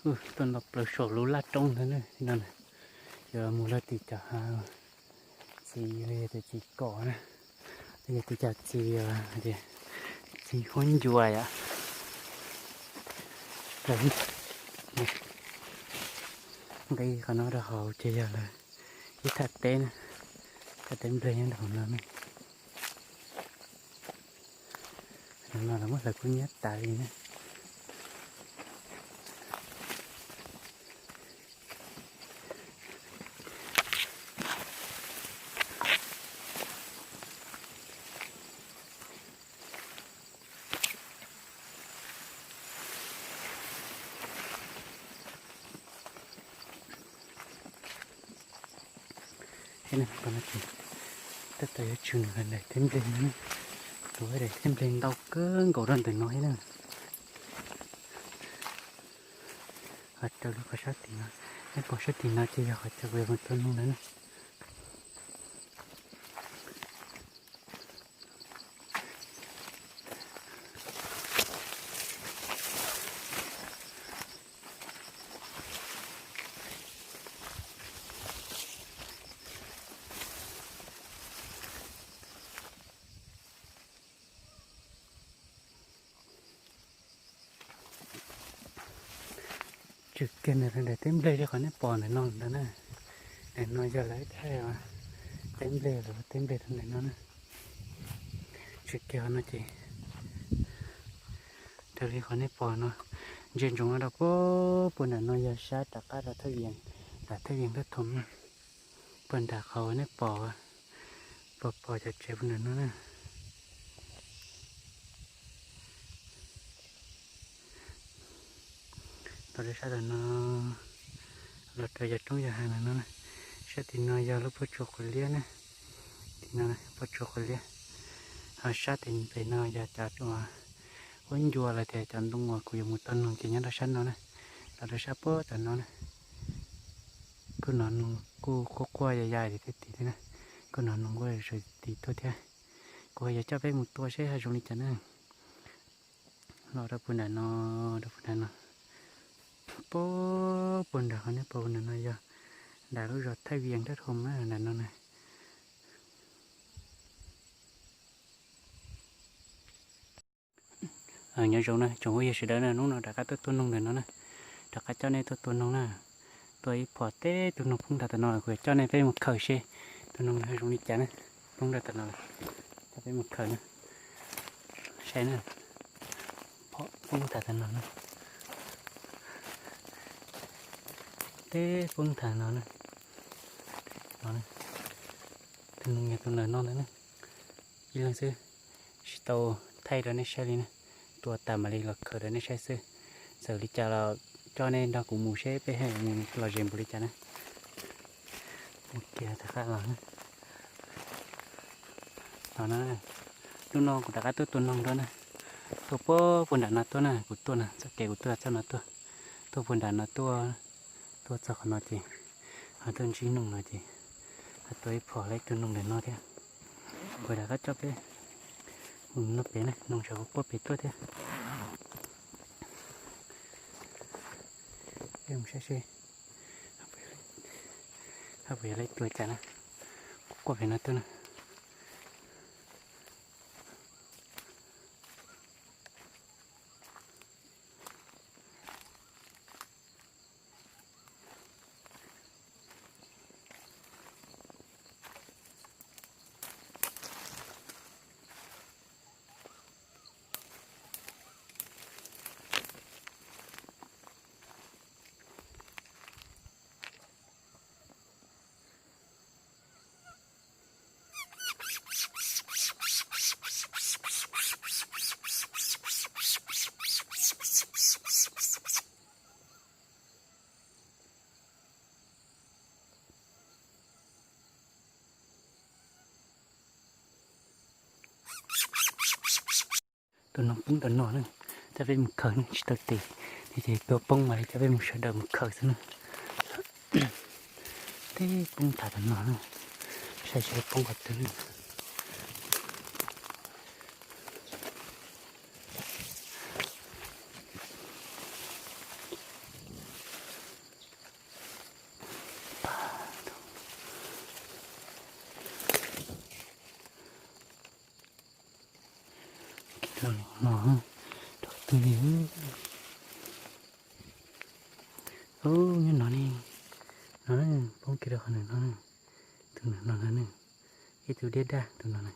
Tuaj nto plaws saum lub laj roob ntawd na, no yog mus rau tim cov hav txiv, yog tias txiv kom na, yog tias cov txiv, txiv huab ncua yom. Nqis qhov no rau hauv ces yog lawv ib thaj teb na, thaj teb nplej nyob rau hauv no na. No los muab hlawv kub hnyiab tas li na. Qhov no ces tab tom yuav tshwm nws daim teb nplej no, tus daim teb nplej ntau kawg nkaus rau ntawm no thiab na. Ho raws li qhov sab tim no, nej pom sab tim no ces yog qhov chaw uas yog mus tua noog ntawd na. Tshwm kiag ntawm daim teb nplej li qhov nej pom ntawm no ntawd na. Ntawm no yog lawv thaij teb nplej, lawv teb nplej rau ntawm no na. Tshwm kiag qhov no ces raws li qhov nej pom no, ntsia ntsoov no rau puag puag nram no yog sab rov qab rau thaj vias, nram thaj vias Thaj Thoom na. Puag nram qhov uas nej pom, pom pom cov tsev puag nram no na. Los rau sab tom no, los rau yog roob yog hav ntawm no na. Sab tim no yog lub pob tsuas qhov liab na, tim no pob tsuas qhov liab. Ho sab tim pem no yog cov uas huab ncua los tias cov ntoo uas kuv yuav mus tua noog ces nyob rau sab no na. Los rau sab puag tom no na, kuj hnov noog kuj quaj quaj ya ya tim tej tim thiab na, kuj hnov noog quaj tim tim tuaj thiab. Kuv ho yuav coj peb mus tua seb ho zoo li cas na. Los rau puag nram no, rau puag nram no, puag puag nram qhov nej pom puag nram no yog nram lub zos Thaj Vias Thaj Thoom na, nram no na. Nyob zoo na tsoom phooj ywg sawv daws na, hnub no rov qab tuaj tua noog ntawm no na, rov qab coj nej tuaj tua noog na. Tua ib phom teb tug noog poob ntag tam no, kuv yuav coj nej peb mus khaws seb tus noog no zoo li cas na. Poob ntag tam no, coj peb mus khaws na, saib na. Phom poob ntag tam no na, teb poob ntag no na. Tus noog yog tus ntawm no ntag na. Ib leeg xwb, tsis tau thaij rau nej saib li na. Tua tas mam li los khaws rau nej saib xwb. Txawm li cas los coj nej nrog kuv mus seb peb ho mus lom zem npaum li cas na. Mus kiag rov qab los na. Los na, hnub no kuv rov qab tuaj tua noog dua na. Tuaj puag puag nram no tuaj na, kuv tuaj na, txoj kev kuv tuaj txoj no tuaj. Tuaj puag nram no tuaj, tuaj txog qhov no ces ho tuaj ntsib noog no ces ho tua ib phom lawm ib tug noog ntawm no thiab. Kuv rov qab coj peb mus noj pem na, noog sawv puag pem tuaj thiab. Peb mus saib seb ho puas yog lawm ib tug cas na. Quaj pem no tuaj na. Tus noog poob tam no na, coj peb mus khaws na, tsis tau tes, ces tua poob mas li coj peb mus sawv daws mus khaws xwb na. Teb poob tas tam no na, saib seb poob qhov twg na. No, rau tus ne, ub, nyob no ne, no na, poob kiag rau qhov nws no na, tus no no na, ib tug diab daj tus no na,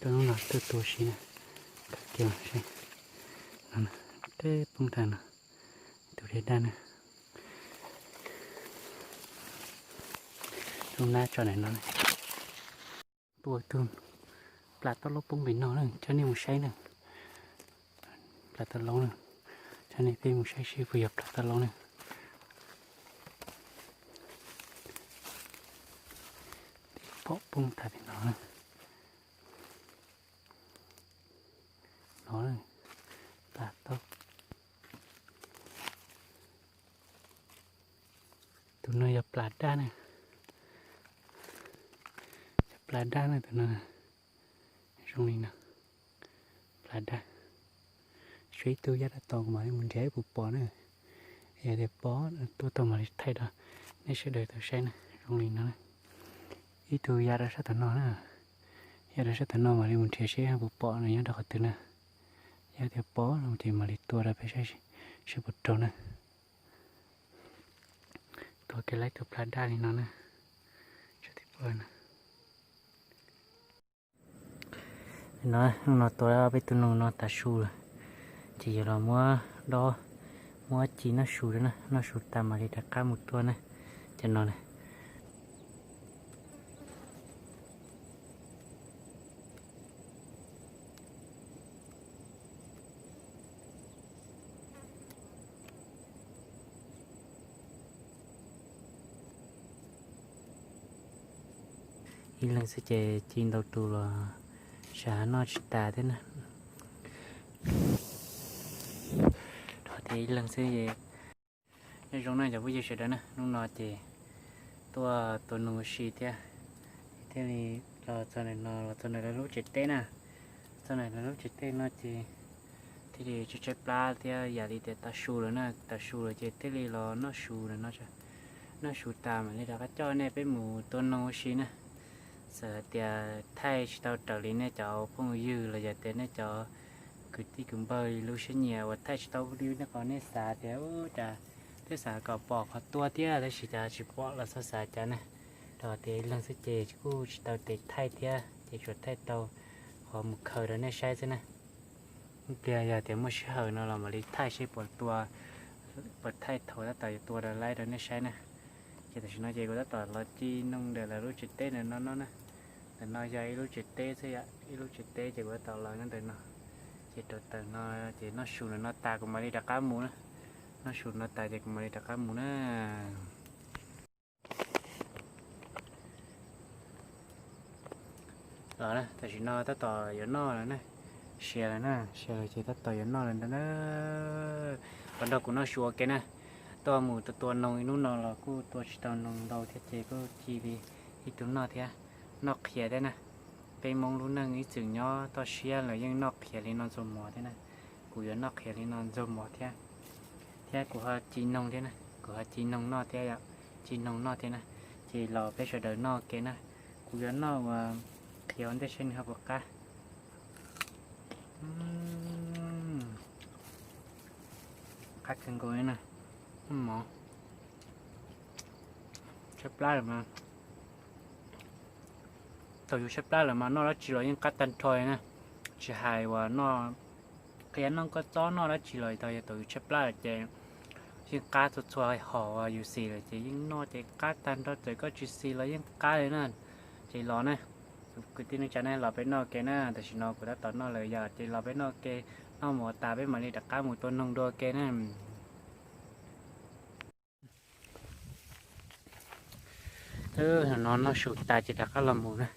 tus no no tuaj tua si na, kawg kiag seb, no na, teb poob tag no, ib tug diab daj na, tus nab tso ntawm no na. Tua tus plas toj loob poob pem no na, coj nej mus saib na. Plas toj loob na, coj nej peb mus saib seb puas yog plas toj loob na. Pom poob tag pem no na. No, plas toj. Tus no yog plas daj na. Yog plas daj na tus no. Zoo li no. Plas daj. Tshuav ib tug ya dab tod kuv mam li mus nrhiav ib puas pom na. Yog tias pom tuaj tau mam li thaij rau nej sawv daws tau saib na. Zoo li no. Ib tug ya rau sab tom no na. Ya rau sab tom no mam li mus nrhiav seb puas pom nws nyob rau qhov twg na. Yog tias pom no ces mam li tua rau peb saib seb puas raug na. Tua kiag lawm tus plas daj li no na. No, no tua peb tus noog no tas su lawm, ces yuav los muab dob, muab ci noj su na, noj su tas mam li rov qab mus tua na. Cov no na. Ib leeg xwb ces ci ntau tus los sab noj tsis tas thiab na. Rau tias ib leeg xwb. Nyob zoo na cov phooj ywg sawv daws na, hnub no ces tuaj tua noog ua si thiab, thiaj li los txog ntawm no, los txog ntawm lawv lub tsev teb na. Txog ntawm lawv lub tsev teb no ces thiaj li tshaib tshaib plab thiab yam li tias tas su lawm na, tas su lawm ces thiaj li los noj su no, noj su tas mam li rov qab coj nej peb mus tua noog ua si na. Txawm hais tias thaij tsis tau raws li nej cov phooj ywg los yog tias nej cov kwv tij kwv npawg lub siab nyiam uas thaij tsis tau li nej qhov nej xav tias ub cas thiab xav kom pom qhov tua thiab tab sis cas tsis pom los txhob xav cas na. Rau tias ib leeg xwb ces kuj tsis tau tes thaij thiab ces tsuas thaij tau qhov mus khaws rau nej saib xwb na. Ib pliag yog tias muaj sij hawm no los mam li thaij seb puas tua, puas thaij thaum tab tom yuav tua rau laib rau nej saib na. Ces tam sim no ces kuv tab tom los ci noog ntawm lawv lub tsev teb ntawm no no na. Ntawm no yog ib lub tsev teb xwb yom, ib lub tsev teb ces kuv tab tom los nyob ntawm no. Ces rau ntawm no ces noj su ntawm no tas kuv mam li rov qab mus na. Noj su no tas ces kuv mam li rov qab mus na. Los na, tam sim no tab tom yuav noj lawm na. Siav lawm na, siav lawm ces tab tom yuav noj lawm ntag na. Los nrog kuv noj su ua ke na. Tuaj mus tua tua noog ib hnub no los kuj tua tsis tau noog ntau thiab ces kuj ci li ib tug noj thiab, noj qhiav thiab na. Peb Hmoob lub neej ib txwm nyob toj siab los yeej noj qhiav li no ntxuag mov thiab na. Kuv yuav noj qhiav li no ntxuag mov thiab, thiab kuv ho ci noog thiab na, kuv ho ci noog noj thiab yom, ci noog noj thiab na. Ces los peb sawv daws noj ke na. Kuv yuav noj ua qhiav ua ntej seb nws ho puas qab. Qab kawg nkaus li na. Mov tshaib plab lawm mas, thaum yus tshaib plab lawm mas noj dab tsi los yeej qab tag nrho li na. Tsis hais uas noj qhiav noj kua txob noj dab tsi los tau, yog thaum yus tshaib plab lawm ces yeej qab txhua txhua hom uas yus xis lawm ces yeej noj ces qab tag nrho, txawm koj tsis xis los yeej qab li na. Ces los na, kwv tij neej tsa na, los peb noj ke na, tam sim no kuv tab tom noj lawm yom, ces los peb noj ke, noj mov tas peb mam li rov qab mus tua noog dua ke na. No noj su tas ces rov qab los mus na.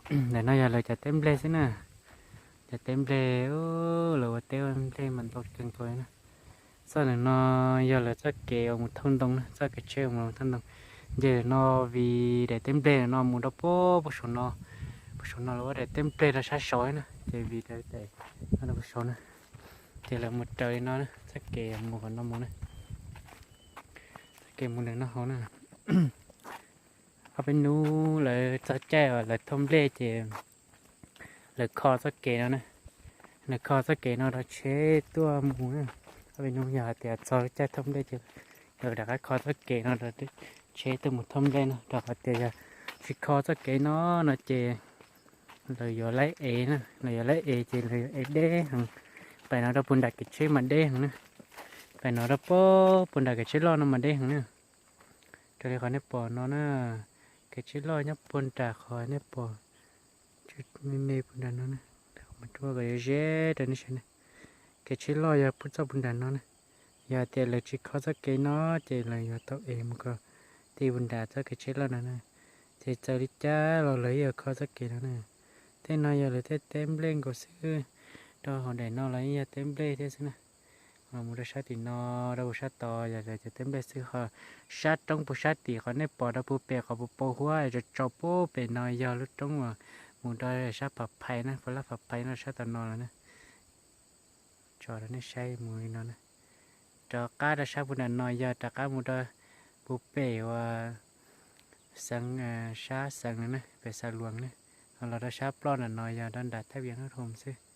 Ntawm no yog lawv cov teb nplej xwb na. Cov teb nplej, lawv ua teb ua nplej mas ntau kawg nkaus li na. Txoj ntawm no yog lawv txoj kev uas mus thauj ntoo na, txoj kev tsheb uas mus thauj ntoo. Nce no vim daim teb nplej no mus rau puag saum no, puag saum no lawv ua daim teb nplej rau sab saud na, ces vim daim no rau puag saud na, ces lawv mus raws li no na, txoj kev mus qhov no mus na, txoj kev mus ntawm no hauv na. Ob peb hnub lawv txog caij uas lawv thauj nplej ces lawv kho txoj kev no na. Lawv kho txoj kev no rau tsheb tuaj mus na. Ob peb hnub yog hais tias txog lub caij thauj nplej ces lawv rov qab kho txoj kev no rau tsheb tuaj mus thauj nplej no, rau qhov tias yog tsis kho txoj kev no no ces lawv yuav laib ev na, lawv yuav laib ev ces lawv yuav ev deb heev. Pem no rau puag nram kev tsheb mas deb heev na, pem no rau puag nram kev tsheb loj no mas deb heev na. Raws li qhov nej pom no na, kev tsheb loj nyob puag nram qhov nej pom me me puag nram no na, mas rau kom ze ze rau nej saib na. Kev tsheb loj yog puag txoj puag nram no na. Yog tias lawv tsis kho txoj kev no ces lawv yuav tau ev mus kom txog puag nram txoj kev tsheb loj no na. Ces txawm li cas los lawv yuav kho txoj kev no na. Tej no yog lawv tej teb nplej nkaus xwb, rau hauv daim no los yeej yog teb nplej thiab xwb na. Mus rau sab tim no, rau puag sab tod yog lawv cov teb nplej xwb ho. Sab roob puag sab tim qhov nej pom rau puag pem qhov puas pau huab es tso tso puag pem no yog lub roob uas mus rau sab Phav Phais na, puas lab Phav Phais no sab tom no lawm na. Tso rau nej saib mus li no na. Rov qab rau sab puag nram no yog rov qab mus rau puag pem uas xeev, sab xeev na, pem Xa Luas na. Ho los rau sab ploj nram no yog rau nram thaj vias Haj Hoos xwb.